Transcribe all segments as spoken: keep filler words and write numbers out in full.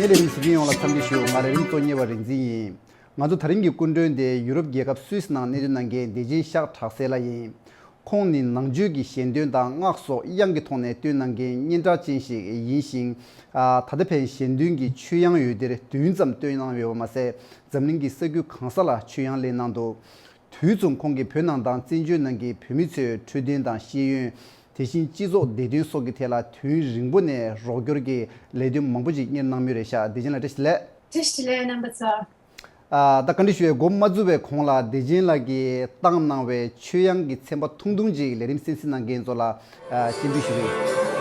ལས་རིམ་གཟིགས་མཁན་ཡོངས་ལ་འཚམས་འདྲི་ཞུ། ང་ལས་རིམ་གཙོ་གཉེར་བ་རིག་འཛིན་ཡིན། ང་ཚོ་དེ་རིང་གི་སྐུ་མགྲོན་དེ་ཡུ་རོབ་རྒྱལ་ཁབ་སུད་སི་ནང་གནས་སྡོད་གནང་མཁན་བདེ་ཆེན་ཤག་གྲགས་སེ་ལགས་ཡིན། ཁོང་ནི་ནང་ཆོས་ཀྱི་ཞལ་འདོན་དང་སྔགས་སོགས་དབྱངས་ཀྱི་ཐོག་ནས་བཏོན་གནང་མཁན་སྙན་གྲགས་ཅན་ཞིག་ཡིན་ཞིང་། ཨ། ད་ལྟ་ཕན་ཞལ་འདོན་གྱི་ཆོས་དབྱངས་འོད་སྡེར་བདུན་ཙམ་བཏོན་གནང་ཡོད་པ་མ་ཟད། འཛམ་གླིང་གི་ས་ཁུལ་གང་ས་ལ་ཆོས་དབྱངས་ལེན་གནང་འདུག་དུས་མཚུངས་ཁོང་གིས་བོད་ནང་དང་བཙན་བྱོལ་ནང་གི་བོད་མི་ཚོའི་འཕྲོད་བསྟེན་དང་ཤེས་ཡོན། དེ་བཞིན་སྤྱི་ཚོགས་བདེ་དོན་སོགས་ཀྱི་ཐད་ལ་དུས་ཡུན་རིང་པོ་ནས་རོགས་སྐྱོར་གྱི་ལས་དོན་མང་པོ་ཞིག་གཉེར་གནང་མུས་རེད་ཤག་བདེ་ཆེན་ལགས་བཀྲ་ཤིས་བདེ་ལེགས། བཀྲ་ཤིས་བདེ་ལེགས་རྣམ་པ་ཚོ། ཨ། ད་བཀའ་འདྲི་ཞུ་ཡས་འགོ་མ་བཙུགས་པའི་གོང་ལ་བདེ་ཆེན་ལགས་ཀྱིས་བཏང་གནང་བའི་ཆོས་དབྱངས་ཀྱི་ཚན་པ་ཐུང་ཐུང་ཅིག་ལས་རིམ་གསན་གཟིགས་གནང་མཁན་ཚོ་ལ། ཨ། སྤྱན་འབུལ་ཞུ་གི་ཡིན།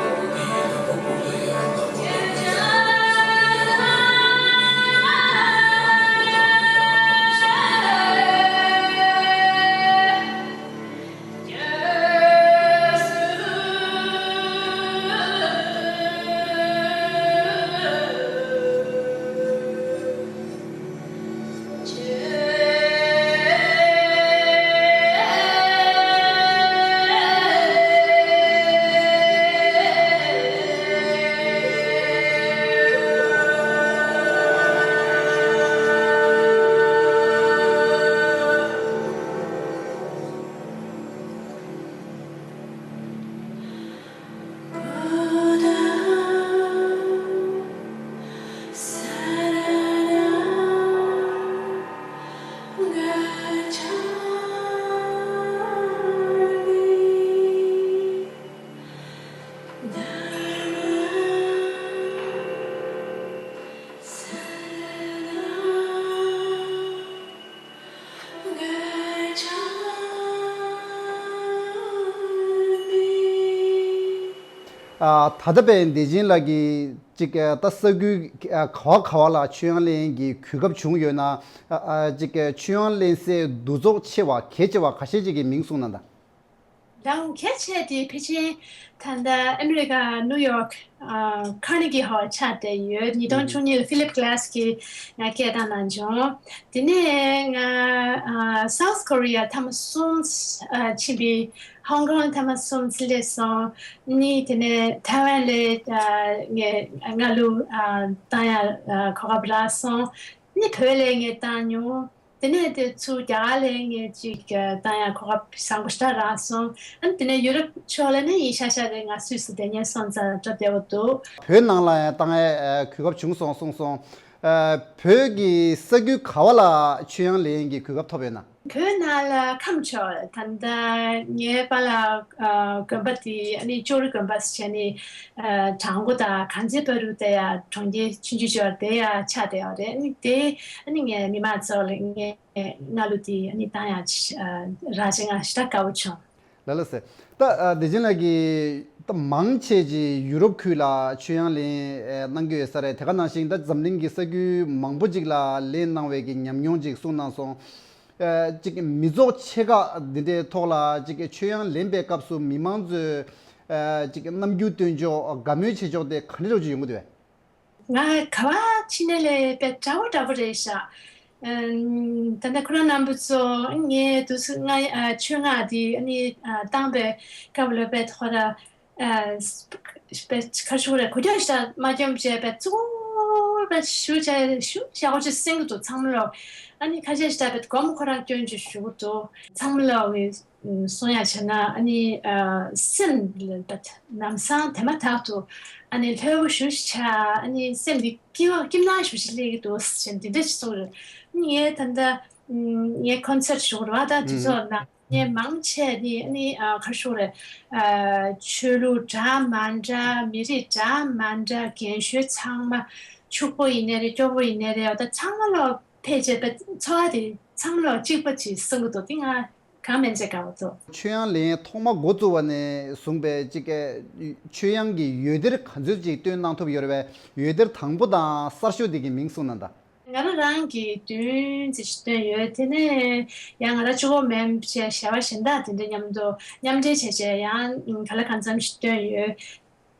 ཨ། ད་ལྟ་བས་བདེ་ཆེན་ལགས་ཀྱིས་ཅིག་ད་ས་ཁུལ་ག་བ་ག་བ་ལ་ཆོས་དབྱངས་ལེན་གྱི་གོ་སྐབས་བྱུང་ཡོད་ན། ཨ། ཅིག་ཆོས་དབྱངས་ལེན་སའི་འདུ་ཚོགས་ཆེ་བ་གལ་ཆེ་བ་ཁ་ཤས་ཅིག་གི་མིང་གསུངས་གནང་དང་། རང་གལ་ཆེ་དེ་ཕལ་ཆེར་ད་ལྟ་ཨ་མི་རི་ཀ་ནིའུ་ཡོག་ཨ། ཁར་ནེ་གི་ཧོལ་ཆགས་བསྡད་ཡོད། ཉིས་སྟོང་བཅུ་གཉིས་ལ་ཕི་ལིབ་གྷི་ལ་སི་གིས་ང་སྐད་བཏང་གནང་བྱུང་། དེ་ནས་ང་ཨ། སའུ་ཐི་ཀོ་རི་ཡ་ཐེངས་མ་གསུམ་ཨ། ཕྱིན་པའི། ཧོང་ཀོང་ཐེངས་མ་གསུམ་སླེབས་སོང་། ནི་དེ་ནས་ཐའེ་ཝན་ལ་ཨ། ངས་སྔ་ལོ་ཨ། བཏང་ཡ་ཨ། གོ་སྐབས་རག་སོང་། ནི་བོད་ལ་ངས་བཏང་མྱོང་། དེ་ནས་དེ་ཚུར་རྒྱ་གར་ལ་ངས་ཅིག་བཏང་ཡ་གོ་སྐབས་བཟང་པོ་ཞེ་དྲག་རག་སོང་། ཨ་ནི་དེ་ནས་ཡུ་རོབ་ཕྱོགས་ལ་ནི་ཡིན་ཤག་ཤག་རེད། ང་སུད་སི་བསྡད་མཁན་སོང་ཙང་སྐྲག་བདེ་པོ་འདུག་བོད་ནང་ལ་ཡང་བཏང་ཡའི་གོ་སྐབས་བྱུང་སོང་གསུངས་སོང་། ཨ། བོད་ཀྱི་ས་ཁུལ་ག་བ་ལ་ཆོས་དབྱངས་ལེན་གྱི་གོ་སྐབས་ཐོབ་ཡོད་ན། བོད་ནང་ལ་ཁམས་ཕྱོགས། ད་ལྟ་ངའི་པཱ་ལགས་ཨ། དགོན་པ་དེ་ཨ་ནི་ལྕོག་རི་དགོན་པ་ཟེར་ནི་ཨ། བྲག་འགོ་དང་དཀར་མཛེས་བར་དུ་བསྡད་ཡ་གྲོང་ཁྱེར་ཆུང་ཆུང་ཅིག་བར་བསྡད་ཡ་ཆགས་བསྡད་ཡོད་རེད། ཨ་ནི་དེ་ཨ་ནི་ངའི་མི་མང་ཚོ་ལ་ངས་སྔ་ལོ་དེ་ཨ་ནི་བཏང་ཡ་ཨ། རག་བྱས་ང་ཞེ་དྲག་དགའ་པོ་བྱུང་། ལགས་ལགས་སེ། ད་ཨ། བདེ་ཆེན་ལགས་ཀྱིས་ད་མང་ཆེ་ཅིག་ཡུ་རོབ་ཁུལ་ལ་ཆོས་དབྱངས་ལེན་ཨ། གནང་གི་ཡོད་ས་རེད། དེ་ག་ནང་བཞིན་ད་འཛམ་གླིང་གི་ས་ཁུལ་མང་པོ་ཅིག་ལ་ལེན་གནང་བའི་གི་ཉམས་མྱོང་ཅིག་གསུངས་གནང་སོང་། ཨ། ཅིག་མི་ཚོགས་ཆེ་ཁག་འདི་འདྲའི་ཐོག་ལ་ཅིག་ཆོས་དབྱངས་ལེན་པའི་སྐབས་སུ་མི་མང་ཚོས་ཨ། ཅིག་རྣམ་འགྱུར་སྟོན་ཕྱོགས་དགའ་མོས་བྱེད་ཕྱོགས་དེ་ག་འདྲ་ཅིག་ཡོང་གི་འདུག་བས། ང་ག་བ་ཕྱིན་ནའི་ལས་དཔེ་འདྲ་བོ་འདྲ་བོ་རེད་ཤག་ཨམ། ད་ལྟ་ཁོ་རང་རྣམ་པ་ཚོ་ངས་དུས་སུ་ང་ཨ། ཆོས་སྔགས་འདི་ཨ་ནི་ཨ། བཏང་པའི་སྐབས་ལ་དཔེ་ཁོ་ར་ཨ། དཔེ་ག་ཞུ་རེད། གོ་རྒྱུ་ཞིག་མ་སྐྱོན་བྱས་པའི་གཙོ་བོ་དཔེ་ཞུ་བྱས་ཞུ་བྱས་ཁོ་ཚོས་གསན་གི་འདུག་ཚང་མ་ལོ། ཨ་ནི་ཁ་ཤས་ཤིག་ད་དཔེ་སྒོམ་ཁོ་རང་སྐྱོན་ཅིག་ཞུ་གི་འདུག་ཚང་མ་ལོ་གི་གསུང་ཡ་བྱས་ན་ཨ་ནི་ཨ། སེམས་ལ་ལམ་སང་དེ་མ་ཐག་ཏུ་ཨ་ནི་ལྷོད་པོ་ཞེ་པོ་ཅིག་ཆགས། ཨ་ནི་སེམས་འདི་སྐྱིད་པ་སྐྱིད་སྣང་ཞེ་པོ་ཅིག་སླེབས་ཀྱི་འདུག་ཟེར་འདི་འདྲ་ཞིག་གསུངས་རེད། ངས་ད་ལྟ་ངས་ཀོན་སར་ཞུ་རེད་བ། ད་དུས་ཚོད་ནང་ངས་མང་ཆེ་ནི་ཨ་ནི་ཨ། ག་རེ་ཞུ་རེད། ཨ། ཆོས་ལུགས་འདྲ་མ་འདྲ། མི་རིགས་འདྲ་མ་འདྲ། རྒན་གཞོན་ཚང་མ། ཕྱུག་པོ་ཡིན་ནའི་རེད། སྐྱོ་པོ་ཡིན་ནའི་རེད། ད་ཚང་མ་ལོ་ཕལ་ཆེར་ཚོར་བ་དེ་ཚང་མ་ལོ་གཅིག་པ་ཅིག་གསུང་གི་འདུག་དེ་ང་གང་མིན་ཚད་དགའ་པོ་འདུག་ཆོས་དབྱངས་ལེན་ཐོག་མ་འགོ་བཙུགས་པ་ནས་བཟུང་བའི་ཅིག་གི་ཆོས་དབྱངས་ཀྱི་འོད་སྡེར་ག་ཚོད་ཅིག་བཏོན་གནང་ཐུབ་ཡོད་རེད་པས། འོད་སྡེར་དང་པོ་དང་གསར་ཤོས་དེ་གི་མིང་གསུངས་གནང་དང་། ང་རང་རང་གིས་བདུན་ཙམ་ཞིག་བཏོན་ཡོད། དེ་ནས་ཡང་ང་རང་གཅིག་པོ་མིན་བྱས་ཞལ་པར་གཞན་དག་དེ་འདྲ་མཉམ་དུ་མཉམ་འབྲེལ་བྱས་བྱས་ཡང་ག་ལ་གང་འཚམ་ཞིག་བཏོན་ཡོད།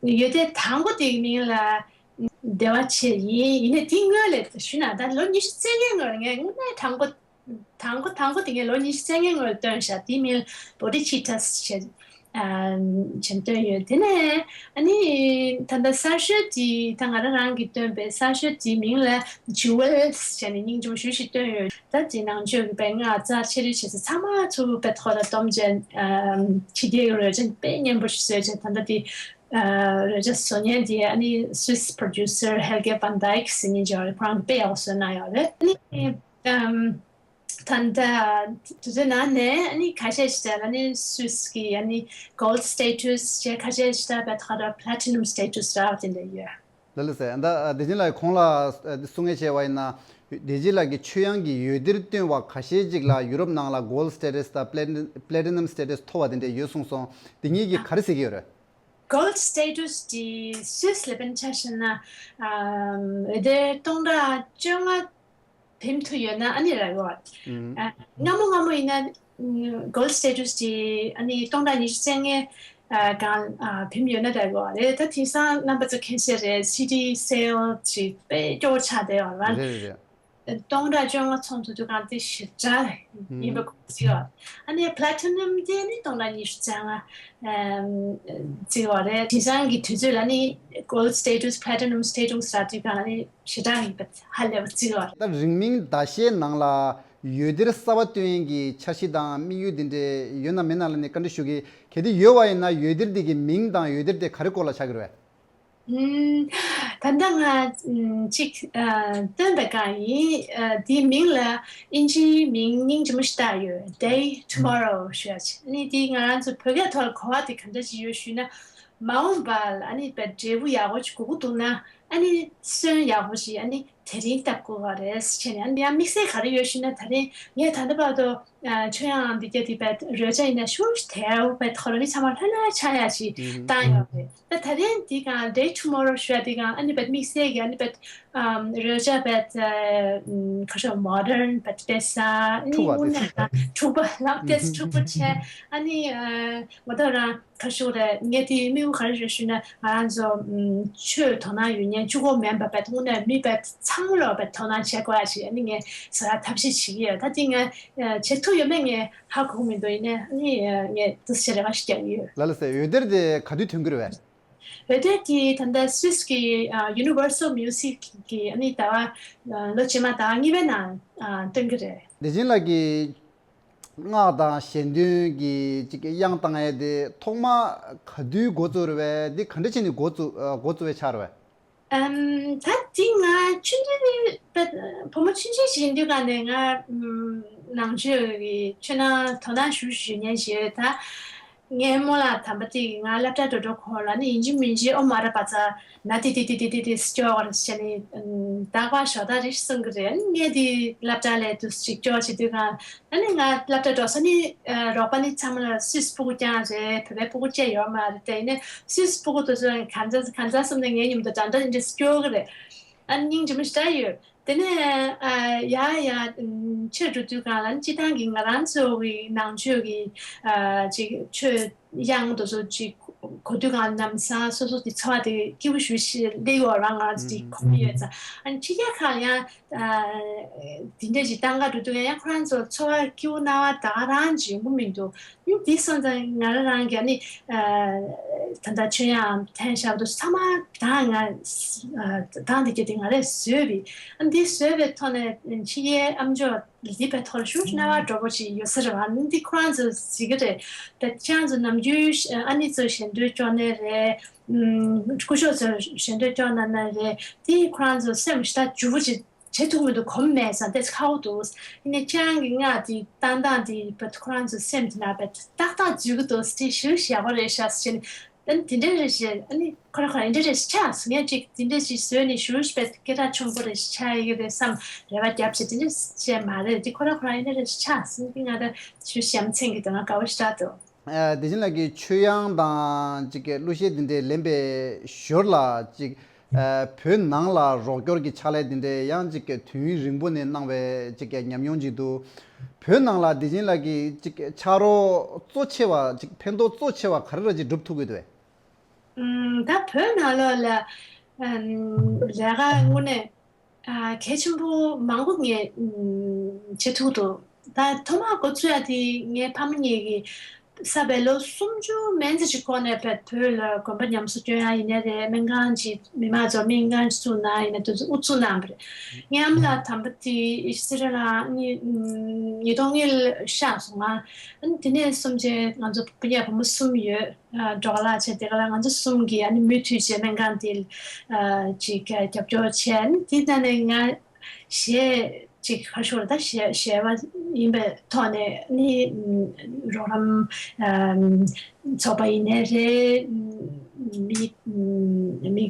འོད་སྡེར་དང་པོ་དེ་གི་མིང་ལ་བདེ་བ་ཆེ་ཡིན། ཡིན་ནའི་དེ་སྔོན་ལ་ཞུས་ན་ད་ལོ་ཉི་ཤུ་རྩ་ལྔའི་སྔོན་ལ་ངས་དངོས་གནས་དང་པོ་དང་པོ་དང་པོ་དེ་ངས་ལོ་ཉི་ཤུ་རྩ་ལྔའི་སྔོན་ལ་བཏོན་ཤག་དེའི་མིང་ལ་བོ་དྷི་ཙིཏྟ་ཟེར། བྱས་བཏོན་ཡོད། དེ་ནས་ཨ་ནི་ད་ལྟ་གསར་ཤོས་དེ་ད་ང་རང་རང་གིས་བཏོན་པའི་གསར་ཤོས་དེའི་མིང་ལ་Jewels་བྱས་ནས་སྙིང་རྗེ་མོ་ཞེ་པོ་ཞིག་བཏོན་ཡོད། ད་དེ་ནང་ཆོས་ཀྱི་དཔེ་ལྔ་རྩ་ཆེ་རིགས་བྱས་ཚེ་ཚང་མ་ཚུར་དཔེ་ཐོག་ལ་བསྡོམས་བྱས་ཕྱི་རྒྱལ་གྱི་རོལ་ཆ་དཔེ་སྙན་པོ་ཞིག་བཟོས་བྱས། ད་ལྟ་དེ་རོལ་ཆ་བཟོ་མཁན་དེ་ཨ་ནི་Swiss producer Helge van Dyk ཟེར་མཁན་ཅིག་ཡོད་རེད། ཁོ་རང་དཔེ་ཡག་པོ་བཟོས་གནང་ཡོད་རེད། ཨ་ནི་ད་ལྟ་དེ་ཚོའི་ནང་ནས་ཨ་ནི་ཁ་ཤས་ཤིག་ལ་ཨ་ནི་Swiss་གི་ཨ་ནི་gold status་བྱས། ཁ་ཤས་ཤིག་ལ་བེད་ཁ་ར་platinum status་ར་དེ་འདྲ་ཡོད། ལ་ལ་ཟེར། ད་བདེ་ཆེན་ལགས་གོང་ལ་གསུང་ངེས་བྱས་པ་ཡིན་ན། བདེ་ཆེན་ལགས་ཀྱིས་ཆོས་དབྱངས་ཀྱི་ཡོད་སྡེར་བཏོན་པ་ཁ་ཤས་ཅིག་ལ་ཡུ་རོབ་ནང་ལ་gold status་དང་platinum status་ཐོབ་པ་དེ་འདྲ་ཡོད་གསུངས་སོང་། དེ་གཉིས་ཀྱིས་ག་རེ་ཟེར་གྱི་ཡོད་རེད། Gold status་དེ་Swiss་ལ་དཔེར་ན་ཆ་བཞག་ན་འོད་སྡེར་སྟོང་ཕྲག་བཅོ་ལྔ་བེད་ཐུབ་ཡོད་ན་ཨ་ནི་རག་གི་ཡོད། སྔ་མོ་སྔ་མོ་ཡིན་ན་gold status་དེ་ཨ་ནི་སྟོང་ཕྲག་ཉི་ཤུ་རྩ་ལྔའི་སྒང་བེད་ཡོད་ན་རག་གི་ཡོད་རེད། ད་དེང་སང་རྣམ་པ་ཚོ་མཁྱེན་གསལ་རེད། CD sale་ཅིག་དཔེ་སྐྱོ་བོ་ཆགས་བསྡད་ཡོད་རེད། རེད་རེད་རེད། སྟོང་ཕྲག་བཅོ་ལྔ་ཚོང་དུ་དུས་གང་དེ་ཞེ་དྲག་ཡིན་པ་ཁོ་ཚོས་ཡོད། ཨ་ནི་platinum་དེ་ནི་སྟོང་ཕྲག་ཉི་ཤུ་རྩ་ལྔ་ཚིག་བ་རེད། དེང་སང་གི་དུས་ཚོད་ལ་ནི་gold status platinum status་ཟེར་དུས་གང་ནི་ཞེ་དྲག་ཡིན་པ་ཧ་ལས་པ་ཚིག་བ་རེད། ད་རིང་མིན་ཟླ་ཤས་ནང་ལ་ཡོད་སྡེར་གསར་པ་བཏོན་ཡས་ཀྱི་འཆར་གཞི་དང་དམིགས་ཡུལ་འདི་འདྲ་ཡོད་ན་མེད་ན་ལ་ནི་བཀའ་འདྲི་ཞུ་གི། གལ་ཏེ་ཡོད་པ་ཡིན་ན་ཡོད་སྡེར་འདི་གི་མིང་དང་ཡོད་སྡེར་དེ་ག་རེ་སྐོར་ལ་ཆགས་ཀྱི་རེད་པས། ཨུམ། ད་ལྟ་ང་ཨུམ་ཅིག་ཨ་བཏོན་པའི་སྒང་ཡིན། ཨ་དེའི་མིང་ལ་ཨིན་ཇིའི་མིང་སྙིང་རྗེ་མོ་ཞིག་བཏགས་ཡོད། Day Tomorrow་ཞུ་ཡ་ཅིག་ཨ་ནི་དེ་ང་རང་ཚོ་བོད་སྐད་ཐོག་ལ་གོ་བ་དེ་ག་འདྲ་ཅིག་ཡོད་ཞུས་ན། མ་འོངས་པ་ལ་ཨ་ནི་བའི་འབྲས་བུ་ཡག་པོ་ཅིག་དགོས་ཀྱི་འདུག་ན་ཨ་ནི་སོན་ཡག་པོ་ཞིག་ཨ་ནི་དེ་རིང་བཏབ་དགོས་པ་རེད་ཟེར་བྱས་ནས། ཨ་ནི་ཡང་དམིགས་བསལ་ག་རེ་ཡོད་ཞུས་ན། ད་རིང་ངས་ད་ལྟ་བར་དུ་ཨ་ཆོས་དབྱངས་འདི་གྱད་དེ་བའི་རོལ་ཆ་ཡིན་ན་ཤུགས་དལ་བའི་ཐོག་ལ་མི་ཚང་མ་ལྷོད་ལྷོད་ཆགས་ཡ་ཞིག་བཏང་ཡོད་རེད། ད་ད་རིང་འདི་གང་Day Tomorrow་ཞུ་ཡ་འདི་གང་ཨ་ནི་བའི་དམིགས་བསལ་གྱི་ཨ་ནི་བའི་ཨམ་རོལ་ཆ་བའི་ཨམ་ཁ་ཤོ་modern་བའི་བལྟས་ས་ཨ་ནི་འཕྲུག་པ་དངོས་གནས་དང་འཕྲུག་པ་ལབ་བལྟས་འཕྲུག་པོ་བྱས། ཨ་ནི་ཨ་ང་ད་རང་ཁ་ཤོ་རེད། ངས་དེ་དམིགས་ཡུལ་ག་རེ་རེད་ཞུ་ན། ང་རང་ཚོ་ཨམ་ཆོས་དོ་སྣང་ཡོད་མཁན་གཅིག་པོ་མིན་པ་བའི་དངོས་གནས་མི་བའི་ཚང་མ་ལ་བའི་དོ་སྣང་བྱེད་དགོས་ཡ་ཞིག་ཨ་ནི་ངས་བཟོ་ཡ་ཐབས་ཤེས་བྱེད་ཀྱི་ཡོད། ད་དེ་ངས་ཨ་བྱེད་ཐུབ་ཡོད་མེད་ངས་ཧ་གོ་གི་མི་འདུག་ཡིན་ནའི་ཨ་ནི་ཨ་ངས་འདུག་སེ་རེ་བ་ཞིག་རྒྱག་གི་ཡོད། ལ་ལ་ཟེར། འོད་སྡེར་དེ་ག་དུས་ཐོན་གྱི་རེད་པས། འོད་སྡེར་དེ་ད་ལྟ་Swiss་གི་ཨ་Universal Music་གི་ཨ་ནི་ཟླ་བ་ཨ་ལོ་རྗེས་མ་ཟླ་བ་གཉིས་པའི་ནང་ཨ་བཏོན་གྱི་རེད། བདེ་ཆེན་ལགས་ཀྱིས་སྔགས་དང་ཞལ་འདོན་གྱི་ཅིག་དབྱངས་བཏང་ཡས་དེ་ཐོག་མ་ག་དུས་འགོ་བཙུགས་རེད་པས། འདི་ག་འདྲ་བྱས་ནས་འགོ་བཙུགས་ཨ་འགོ་བཙུགས་པའི་ཆགས་རེད་པས། ཨམ། ད་འདི་ང་ཆུང་ཆུང་བུ་མོ་ཆུང་ཆུང་ཞིག་ཡིན་དུས་ག་ནས་ང་ཨམ་ནང་ཆོས་ཀྱི་ཆོས་ནང་དོ་སྣང་ཞུ་ཞུ་མཁན་ཞིག་ཡོད། ད་ངའི་རྨོ་ལགས་དམ་པ་དེ་གིས་ང་སློབ་གྲྭ་འགྲོ་འགྲོ་ཁོང་ལ་ནི་ཡིན་གཅིག་མིན་གཅིག་ཨོཾ་ཨ་ར་པ་ཙ་ན་ཏི་ཏི་ཏི་ཏི་ཏི་ཏི་སྐྱོར་བར་བྱས་ནས་ཨམ་རྟག་པར་ཞོགས་ད་རེ་གསུང་གི་རེད། ངས་དེ་སློབ་གྲྭ་ལས་དུས་ཅིག་སྐྱོར་བྱེད་དུས་ག་ཨ་ནི་ང་སློབ་གྲྭ་འགྲོ་ས་ནི་ཨ་རོགས་པ་ནི་ཚང་མ་ལ་སུད་སི་སྤུ་གུ་རྐྱང་རེད། བོད་པའི་སྤུ་གུ་བཅས་ཡོད་མ་རེད། དེ་ནས་སུད་སི་སྤུ་གུ་དེ་ཚོ་གང་ཚ་གང་ཚ་སོང་ནས་ངའི་མཉམ་དུ་འདྲ་འདྲ་འདྲ་སྐྱོ་གི་རེད། ཨ་སྙིང་རྗེ་མོ་ཞེ་དྲག་ཡོད། དེ་ནས་ཨ་ཡ་ཡ་ཨམ་ཆོས་འགྲོ་དུས་གང་ལ་སྤྱི་བཏང་གི་ང་རང་ཚོ་གི་ནང་ཆོས་ཀྱི་ཨ་ཅིག་ཆོས་དབྱངས་དེ་ཚོ་ཅིག་གོ་དུས་གང་ལ་ལམ་སང་སོ་སོ་དེ་ཚོར་བ་དེ་སྐྱིད་པོ་ཞེ་པོ་ཞིག་སླེབས་ཡོད་རང་ང་རང་ཚོ་དེ་གོ་གི་ཡོད་ཙང་། ཨ་ཕྱི་རྒྱལ་ཁག་ལ་ཡང་ཨ་དེ་འདྲ་ཞིག་བཏང་ག་འགྲོ་དུས་ཡང་ཁོ་རང་ཚོ་ཚོར་བ་སྐྱིད་པོ་སྣང་བ་ད་ག་རང་ཅིག་ཡོང་གི་མི་འདུག་ཨ་དེ་སོང་ཙང་ང་རང་རང་གིས་ཨ་ནི་ཨ་ད་ལྟ་ཆོས་དབྱངས་འཐེན་བཞག་འདུག་ཚང་མ་ད་ང་ཨ་ད་འདི་ག་དེ་ང་རས་བཟོས་པའི་ཨ་འདི་བཟོས་པའི་ཐོག་ནས་ཕྱི་རྒྱལ་ཨ་མཆོག་འདི་པའི་ཐོག་ལ་ཞུ་རྣ་བ་འགྲོ་པོ་ཞིག་ཡོད་ས་རེད་བ། འདི་ཁོ་རང་ཚོ་གཟིགས་ཀྱི་རེད། ད་ཁྱེད་རང་ཚོ་ནམ་རྒྱུན་ཨ་ནི་ཚོ་ཞལ་འདོན་སྐྱོར་ནའི་རེད། སྐུ་ཞབས་ཚོ་ཞལ་འདོན་སྐྱོར་གནང་ནའི་རེད། དེ་ཁོ་རང་ཚོ་སེམས་ཞེ་དྲག་འཇུ་བོ་ཅིག་བྱེད་ཐུབ་མི་འདུག་གོམས་མེད་ཙང་ཏོག་ཙམ་ཁག་པོ་འདུག་ཡིན་ནའི་ཁྱེད་རང་གི་སྔགས་དེ་བཏང་སྟངས་དེ་བ་ཁོ་རང་ཚོ་སེམས་དེ་ན་བ་ཏག་ཏག་འཇུ་གི་འདུག་དེ་ཞེ་པོ་ཞིག་ཡག་པོ་རེད་ཤག་ཟེར་ནས། ཨ་ནི་དེ་འདྲ་རེད་ཤག་ཨ་ནི་ཁོ་རང་ཁོ་རང་འདི་འདྲ་རེད་ཤག་ངས་ཅིག་དེ་འདྲ་ཞིག་བཟོས་ནས་ཞུ་བ་སྐད་གྲགས་ཆེན་པོ་རེ་ཆགས་ཡོད་ཀྱི་རེད་བསམ་རེ་བ་བརྒྱབ་བྱས། དེ་འདྲ་བྱས་མ་རེད། དེ་ཁོ་རང་ཁོ་རང་འདི་འདྲ་རེད་ཤག་ཟེར་ནས་ང་ད་ཞུ་ཞེ་པོ་མཚན་གྱི་འདུག་ང་དགའ་པོ་ཞེ་དྲག་འདུག་ཨ་བདེ་ཆེན་ལགས་ཀྱིས་ཆོས་དབྱངས་དང་ཅིག་གི་གླུ་གཞས་འདི་འདྲའི་ལེན་པའི་ཞོར་ལ་ཅིག་ཨ་བོད་ནང་ལ་རོགས་སྐྱོར་གྱི་ཕྱག་ལས་འདི་འདྲའི་ཡང་ཅིག་གི་དུས་ཡུན་རིང་པོ་ནས་གནང་བའི་ཅིག་གི་ཉམས་མྱོང་ཅིག་འདུག་བོད་ནང་ལ་བདེ་ཆེན་ལགས་ཀྱིས་ཅིག་ཕྱག་རོགས་གཙོ་ཆེ་བ་ཅིག་ཕན་ཐོགས་གཙོ་ཆེ་བ་ག་རེ་ར་ཅིག་སྒྲུབ་ཐུབ་ཀྱི་འདུག་གས། ཨམ། ད་བོད་ནང་ལོགས་ལ་ཨམ་ལས་ཀ་དངོས་གནས་ཨ་གལ་ཆེན་པོ་མང་པོ་ངས་ཨམ་བྱེད་ཐུབ་འདུག་ད་ཐོག་མར་འགོ་བཙུགས་ཡ་དེ་ངའི་ཕ་མ་གཉིས་ཀྱིས་ བསགས་པའི་ལོ་སུམ་ཅུ་མན་ཙམ་ཅིག་གོང་ནས་བོད་ལ་དགོན་པ་ཉམས་གསོ་སྐྱོན་ཡ་ཡིན་ནའི་རེད། སྨན་ཁང་ཅིག་མི་མང་ཚོ་སྨན་ཁང་ཅིག་བཙུགས་གནང་ཡིན་ན་དུས་ཚོད་དབུ་བཙུགས་གནང་བ་རེད། སྔོན་ལ་དམ་པ་དེ་སི་རི་ལ་ཉིས་ཉིས་སྟོང་ཉི་ཤུ་ལ་གཤགས་སོང་ང་། ཨ་ནི་དེ་ནས་བཟུང་བྱས་ང་ཚོ་སྤུན་ཀྱག་བུ་མོ་གསུམ་ཡོད། ཨ་སྒྲོལ་དཀར་ལགས་བྱས་དེ་ག་ལ་ང་ཚོ་གསུམ་གྱིས་ཨ་ནི་མུ་མཐུད་བྱས་སྨན་ཁང་དེ་ཨ་ཅིག་རྒྱབ་སྐྱོར་བྱས། ཨ་ནི་དེ་ནང་ནས་ང་གཞས་ཅིག་ཁ་ཤོར་ད་གཞས་གཞས་པ་ཡིན་པའི་ཐོག་ནས་ནི་རོགས་རམ་ཚོགས་པ་ཡིན་ནའི་རེད། མི་མི་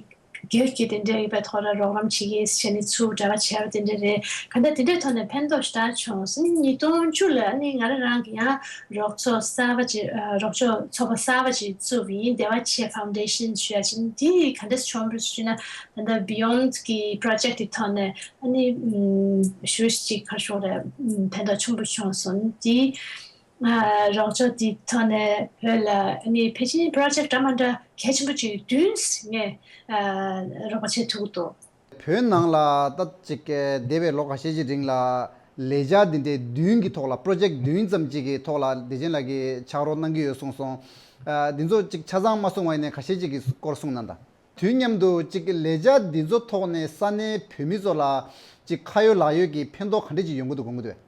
སྒེར་གྱི་དེ་འདྲའི་ཡིན་པའི་ཐོག་ལ་རོགས་རམ་བྱེད་ཀྱི་བྱས་ནས་ཚུར་འབྲེལ་བ་བྱས་པ་དེ་འདྲ་རེད། ག་འདྲ་དེ་འདྲའི་ཐོག་ནས་ཕན་ཐོགས་ཞེ་དྲག་བྱུང་སོང་། ཉིས་སྟོང་བཅུ་ལ་ནི་ང་རང་རང་གི་ཡང་རོགས་ཚོགས་གསར་པ་ཅིག་རོགས་ཚོགས་ཚོགས་པ་གསར་པ་ཅིག་བཙུགས་པ་ཡིན། བདེ་བ་ཆེ་ཕའུན་ཌེ་ཤན་ཞུ་ཡ་ཅིག་འདི་ག་འདྲ་བྱུང་བ་ཞུས་ན། ད་ལྟ་Beyond་གི་project་དེ་ཐོག་ནས་ཨ་ནི་ཞུ་ཅིག་ཁ་ཤོར་རེད། ཕན་ཐོགས་ཆེན་པོ་བྱུང་སོང་། དེ་རོགས་ཚོགས་དེ་ཐོག་ནས་བོད་ལ་ཨ་ནི་ཕལ་ཆེར་project་འདྲ་མ་འདྲ་གལ་ཆེན་པོ་ཅིག་བདུན་ངས་རོགས་པ་བྱེད་ཐུབ་ཀྱི་འདུག་བོད་ནང་ལ་ད་ཅིག་འདས་པའི་ལོ་ཁ་ཤས་ཅིག་རིང་ལ་ལས་འཆར་འདི་འདྲའི་བདུན་གྱི་ཐོག་ལ་project་བདུན་ཙམ་ཅིག་གི་ཐོག་ལ་བདེ་ཆེན་ལགས་ཀྱིས་ཕྱག་རོགས་གནང་གི་ཡོད་གསུངས་སོང་། འདི་ཚོ་ཅིག་ཆ་ཚང་མ་གསུངས་པ་ཡིན་ནའི་ཁ་ཤས་ཅིག་གི་སྐོར་གསུངས་གནང་དང་། དུས་མཉམ་དུ་ཅིག་ལས་འཆར་འདི་ཚོ་ཐོག་ནས་ས་གནས་བོད་མི་ཚོ་ལ་ཅིག་ཁ་ཡོད་ལག་ཡོད་ཀྱི་ཕན་ཐོགས་ག་འདྲ་ཅིག་ཡོང་གི་འདུག་དགོངས་ཀྱི་འདུག་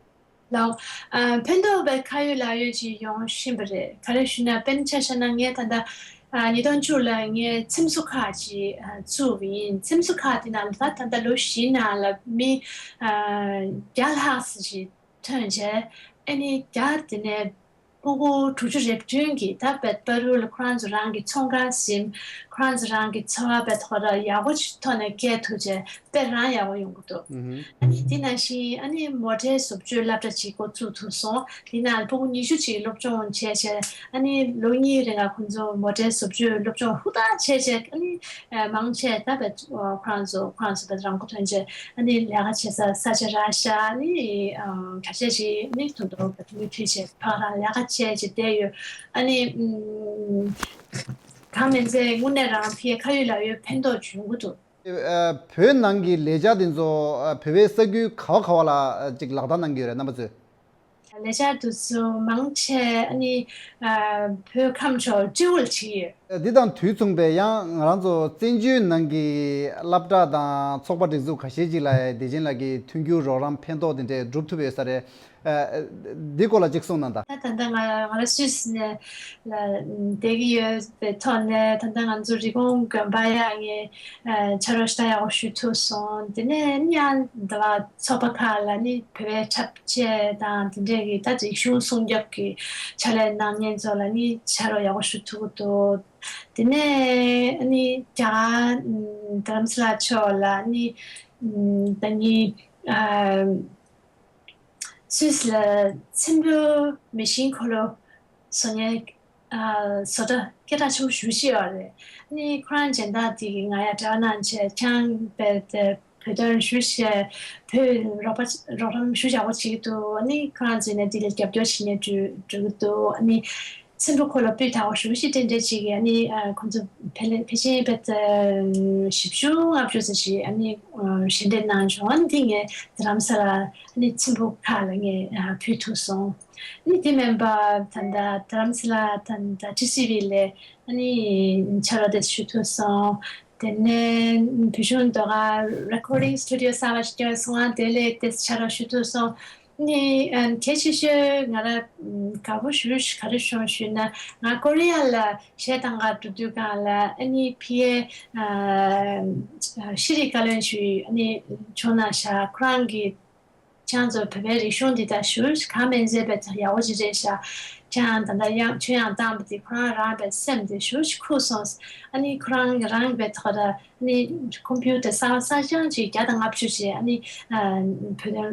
ལགས། ཨ་ཕན་ཐོགས་པའི་ཁ་ཡོད་ལག་ཡོད་ཅིག་ཡོང་བཞིན་པ་རེད། ག་རེ་ཞུ་ན་དཔེར་ན་ཆ་བཞག་ན་ངས་ད་ལྟ་ཨ་ཉིས་སྟོང་བཅུ་ལ་ངས་འཚེམ་བཟོ་ཁང་ཅིག་ཨ་བཙུགས་པ་ཡིན། འཚེམ་བཟོ་ཁང་དེ་ནང་ལ་ད་ད་ལྟ་ལོ་བཞི་ནང་ལ་མི་ཨ་བརྒྱ་ལྷག་ཙམ་ཅིག་ཐོན་བྱས། ཨ་ནི་བརྒྱ་དེ་ནས་ཕྲུ་གུ་དྲུག་ཅུ་རེ་བདུན་གྱིས་ད་བོད་པ་རུ་ལ་ཁོ་རང་ཚོ་རང་གི་ཚོང་ཁང་ཟིན། ཁོ་རང་ཚོ་རང་གི་འཚོ་བ་བོད་ཐོག་ལ་ཡག་པོ་ཅིག་ཐོག་ནས་སྐྱེལ་ཐུབ་བྱས་དཔེ་རང་ཡག་པོ་ཡོང་གི་འདུག་ཨ་ནི་དེ་ནང་བཞིན་ཨ་ནི་མོ་ཊའི་བཟོ་བཅོས་སློབ་གྲྭ་ཅིག་འགོ་བཙུགས་ཐུབ་སོང་། དེ་ནང་ཕྲུ་གུ་ཉི་ཤུ་ཅིག་སློབ་སྦྱོང་བྱས་བྱས། ཨ་ནི་ལོ་གཉིས་རིང་ལ་ཁོང་ཚོ་མོ་ཊའི་བཟོ་བཅོས་སློབ་སྦྱོང་ཧུར་ཐག་བྱས་བྱས། ཨ་ནི་མང་ཆེ་ད་བོད་ཁོ་རང་ཚོ་ཁོ་རང་ཚོ་བོད་རང་མགོ་ཐོན་བྱས། ཨ་ནི་ལས་ཀ་བྱེད་ས་ས་ཆ་རག་ཤག་ཨ་ནི་ཁ་ཤས་ཤིག་ནི་ད་དུང་བོད་མི་ཕྱིར་བྱས་ཕར་རང་ལས་ཀ་བྱས་བྱས་བསྡད་ཡོད། ཨ་ནི་གང་མིན་ཚེ་དངོས་གནས་རང་ཕའི་ཁ་ཡོད་ལག་ཡོད་ཕན་ཐོགས་བྱུང་གི་འདུག་ཨ་བོད་ནང་གི་ལས་འཆར་དེ་ཚོ་ཨ་བོད་པའི་ས་ཁུལ་ག་བ་ག་བ་ལ་ཨ་ཅིག་ལག་བསྟར་གནང་གི་ཡོད་རེད་རྣམ་པ་ཚོས། ལས་འཆར་དེ་ཚོ་མང་ཆེ་ཨ་ནི་ཨ་བོད་ཁམས་ཕྱོགས་སྤྲེའུ་ལ་བྱེད་ཀྱི་ཡོད། འདི་དང་དུས་མཚུངས་པའི་ཡང་ང་རང་ཚོ་བཙན་བྱོལ་ནང་གི་སློབ་གྲྭ་དང་ཚོགས་པ་སྒྲིག་འཛུགས་ཁ་ཤས་ཅིག་ལ་བདེ་ཆེན་ལགས་ཀྱིས་མཐུན་འགྱུར་རོགས་རམ་ཕན་ཐོགས་དེ་འདྲས་སྒྲུབ་ཐུབ་ཡོད་ས་རེད། ཨ་འདི་སྐོར་ལ་ཅིག་གསུངས་གནང་དང་། ད་ད་ལྟ་ང་ང་རང་སུད་སི་ནས་ལ་བསྡད་ཀྱི་ཡོད་པའི་ཐོག་ནས། ད་ལྟ་ང་ཚོ་རི་ཀོན་དགོན་པ་ཡག་ངས་ཨ་ཕྱག་རོགས་ཞེ་དྲག་ཡག་པོ་ཞུ་ཐུབ་སོང་། དེ་ནས་ཡང་འདི་བ་ཚོགས་པ་ཁག་ལ་ནི་བོད་པའི་འཁྲབ་ཆས་དང་དེ་འདྲས་ཀྱི་ད་རིག་གཞུང་སྲུང་སྐྱོབ་ཀྱི་ཕྱག་ལས་གནང་མཁན་ཚོ་ལ་ནི་ཕྱག་རོགས་ཡག་པོ་ཞུ་ཐུབ་ཀྱི་འདུག་དེ་ནས་ཨ་ནི་རྒྱ་གར་རྡ་རམ་ས་ལ་ཕྱོགས་ལ་ནི་ད་ནི་ཨ་སུད་སི་ལ་ཚེམ་བུ་མེ་ཤིན་འཁོར་ལོ་བཟོ་མཁན་ཨ་བཟོ་གྲྭ་སྐད་གྲགས་ཆེན་པོ་ཞེ་པོ་ཅིག་ཡོད་རེད། ཨ་ནི་ཁོ་རང་སྦྱིན་བདག་དེ་གིས་ང་ཡ་འབྲེལ་བ་གནང་བྱས། ཁྱེད་རང་བོད་དེ་བོད་དོན་ཞེ་པོ་ཅིག་བོད་རོགས་པ་རོགས་རམ་ཞེ་པོ་ཅིག་བྱེད་ཀྱི་འདུག་ཨ་ནི་ཁོ་རང་ཚོས་ནས་དེ་ལ་རྒྱབ་སྐྱོར་བྱེད་མཁན་འགྲོ་འགྲོ་གི་འདུག་ཨ་ནི་ཚེམ་བུ་འཁོར་ལོ་སྤུས་དག་པོ་ཞེ་པོ་ཅིག་སྟོན་གྲས་ཅིག་གིས། ཨ་ནི་ཨ་ཁོང་ཚོ་ཕལ་ཕལ་ཆེར་བོད་བཞི་བཅུ་ལྔ་བཅུ་ཙམ་ཞིག་ཨ་ནི་ཨ་ཞལ་འདེབས་གནང་བྱུང་། ཨ་ནི་འདི་ངས་རྡ་རམ་ས་ལ་ཨ་ནི་ཚེམ་བུ་ཁག་ལ་ངས་ཨ་ཕུལ་ཐུབ་སོང་། ཨ་ནི་དེ་མིན་པ་ད་ལྟ་རྡ་རམ་ས་ལ་ད་ལྟ་ཊི་སི་ཝི་ལ་ཨ་ནི་ཕྱག་རོགས་དེ་ཞུ་ཐུབ་སོང་། དེ་ནས་བོད་གཞུང་ཟློས་གར་རེ་ཀོར་ཌིང་སི་ཊུ་ཌི་ཡོ་གསར་པ་ཞིག་བསྐྱངས་སོང་ང་། དེ་ལ་དེ་ཕྱག་རོགས་ཞུ་ཐུབ་སོང་། ནི་ཨ་གལ་ཆེ་ཤོས་ང་རང་དགའ་པོ་ཞེ་པོ་ཞིག་ག་རེ་བྱུང་ཞུས་ན། ང་ཀོ་རི་ཡ་ལ་གཞས་གཏོང་ག་འགྲོ་དུས་སྒང་ལ་ཨ་ནི་ཕ་གིའི་ཨ་ཤེས་རིག་བཀའ་བློན་ཞིག་ཨ་ནི་བྱུང་གནང་ཤག་ཁོ་རང་གིས་ཁྱེད་རང་ཚོ་བོད་པའི་རིག་གཞུང་འདི་དག་ཞེ་པོ་ཞིག་གང་མིན་ཚད་དཔེ་ཡག་པོ་ཅིག་རེད་ཤག་ཁྱེད་རང་ད་ལྟ་ཡང་ཆོས་ཡང་བཏང་བ་དེ་ཁོ་རང་རང་དཔེ་སེམས་དེ་ཞེ་པོ་ཞིག་ཁུག་སོང་། ཨ་ནི་ཁོ་རང་རང་དཔེ་ཐོག་ལ་ནི་ཀོམ་པུ་ཊར་གསར་གསར་རྐྱང་ཅིག་བརྒྱ་དང་ལྔ་བཅུ་ཅིག་ཨ་ནི་ཨ་བོད་དོན་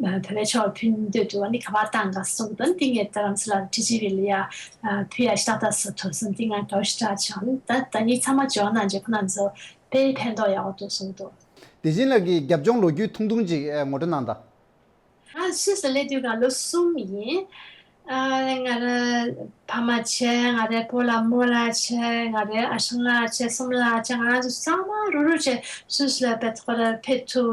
བོད་པའི་ཕྱོགས་ཕུལ་འདོད་འདུག་ཨ་ནི་ག་པར་བཏང་ག་གསུངས་དོན་འདི་ངས་རྡ་རམ་ས་ལ་ཊི་སི་ཝི་ལ་ཡ་ཕུལ་ཡ་ཞེ་དྲག་ད་བཟོ་ཐུབ་སོང་། འདི་ང་དགའ་པོ་ཞེ་དྲག་བྱུང་། ད་ད་ནི་ཚང་མ་འབྱོར་གནང་རྗེས་ཁོ་རང་ཚོ་དཔེ་ཕན་ཐོགས་ཡག་པོ་འདུག་གསུངས་འདུག་བདེ་ཆེན་ལགས་ཀྱིས་རྒྱབ་ལྗོངས་ལོ་རྒྱུས་ཐུང་ཐུང་ཅིག་ངོ་སྤྲོད་གནང་དང་། ང་སུད་སི་སླེབས་དུས་སྒང་ལོ་གསུམ་ཡིན། ཨ་ང་རའི་ཕ་མ་བྱས། ང་རའི་སྤོ་ལགས་རྨོ་ལགས་བྱས། ང་རའི་ཨ་ཞང་ལགས་བྱས། སྲུམ་ལགས་བྱས། ང་རང་ཚོ་ཚང་མ་རུ་རུ་བྱས་སུད་སི་ལ་བེད་ཁོ་ར་ཕེབས་ཐུབ་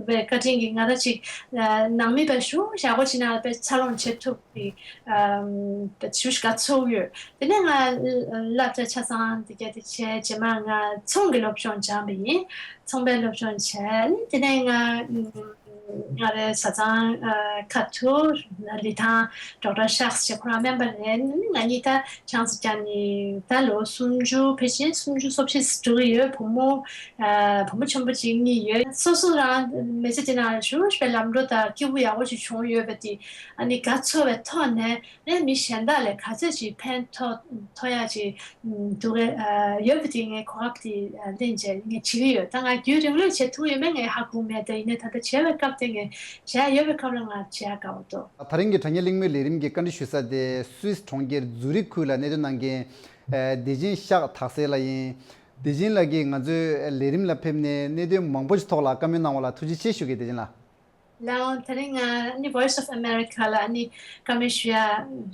པའི་བཀའ་དྲིན་གྱིས་ང་རང་ཅིག་ནང་མི་བེད་ཞུ་ཞག་པོ་ཅིག་ནང་ལ་བེད་འཚར་ལོངས་བྱེད་ཐུབ་པའི་བེད་ཞུ་ཞིག་ག་ཚོགས་ཡོད། དེ་ནས་ང་སློབ་གྲྭ་ཆ་ཚང་དེ་ག་དེ་བྱས་རྗེས་མ་ང་ཚོང་གི་སློབ་སྦྱོང་སྦྱངས་པ་ཡིན། ཚོང་པའི་སློབ་སྦྱོང་བྱས། དེ་ནས་ང་ང་རའི་བཟའ་ཚང་ཁ་ཐུག་ལི་ཐང་ཌོག་ཊར་ཤག་སི་ཁོ་རང་སྨན་པ་རེད། ང་གཉིས་ད་ཆང་ས་བརྒྱབ་ནས་ད་ལོ་སུམ་ཅུ་ཕལ་ཆེར་སུམ་ཅུ་སོ་བཞི་འགྲོ་གི་ཡོད། བུ་མོ་བུ་མོ་ཆེན་པོ་གཅིག་གཉིས་ཡོད། སོ་སོ་རང་མི་ཚེ་འདི་ནང་ཞུ་ཞུ་བའི་ལམ་འགྲོ་དང་སྐྱིད་པོ་ཡག་པོ་ཞིག་བྱུང་ཡོད་པ་དེ་ཨ་ནི་དགའ་ཚོར་བའི་ཐོག་ནས། ཨེ་མི་གཞན་དག་ལས་ག་ཚོད་ཅིག་ཕན་ཐོགས་ཐོགས་ཡག་ཅིག་འདུག་གས་ཡོད་པ་དེ་ངས་གོ་སྐབས་དེ་ལེན་བྱས་ངས་བྱེད་ཀྱི་ཡོད། ད་ང་རྒྱུན་རིང་ལོས་བྱེད་ཐུབ་ཡོད་མེད་ངས་ཧ་གོ་མེད། དེ་ཡིན་ནའི་ད་ལྟ་བྱས་པའི་སྐབས་དེ་ངས་བྱས་ཡོད་པའི་སྐབས་ལ་ང་བྱེད་ཡག་དགའ་བོ་འདུག་ད་རིང་གི་དྲ་བརྙན་གླེང་མོལ་ལས་རིམ་གྱི་བཀའ་འདྲི་ཞུ་ས་དེ་སུད་སི་གྲོང་ཁྱེར་ཛུ་རིག་ཁུལ་ལ་གནས་སྡོད་གནང་མཁན་བདེ་ཆེན་ཤག་དག་སེ་ལགས་ཡིན། བདེ་ཆེན་ལགས་ཀྱིས་ང་ཚོའི་ལས་རིམ་ལ་ཕེབས་ནས་གནད་དོན་མང་པོ་ཞིག་ཐོག་ལ་བཀའ་མོལ་གནང་བ་ལ་ཐུགས་རྗེ་ཆེ་ཞུ་གི། བདེ་ཆེན་ལགས། ལགས་འོང་། དེ་རིང་ང་ནི་Voice of America ལ་ནི་བཀའ་མོལ་ཞུ་ཡ་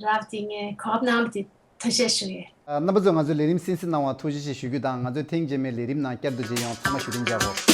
རག་དེ་ངས་གོ་སྐབས་གནང་བ་དེ་ཐུགས་རྗེ་ཆེ་ཞུ་ཡས། རྣམ་པ་ཚོས་ང་ཚོའི་ལས་རིམ་གསན་གཟིགས་གནང་བར་ཐུགས་རྗེ་ཆེ་ཞུ་རྒྱུ་དང་། ང་ཚོའི་ཐེངས་རྗེས་མའི་ལས་རིམ་ནང་བསྐྱར་དུ་མཇལ་ཡོང་། ཚང་མ་བཞུགས་གདན་འཇགས་དགོས།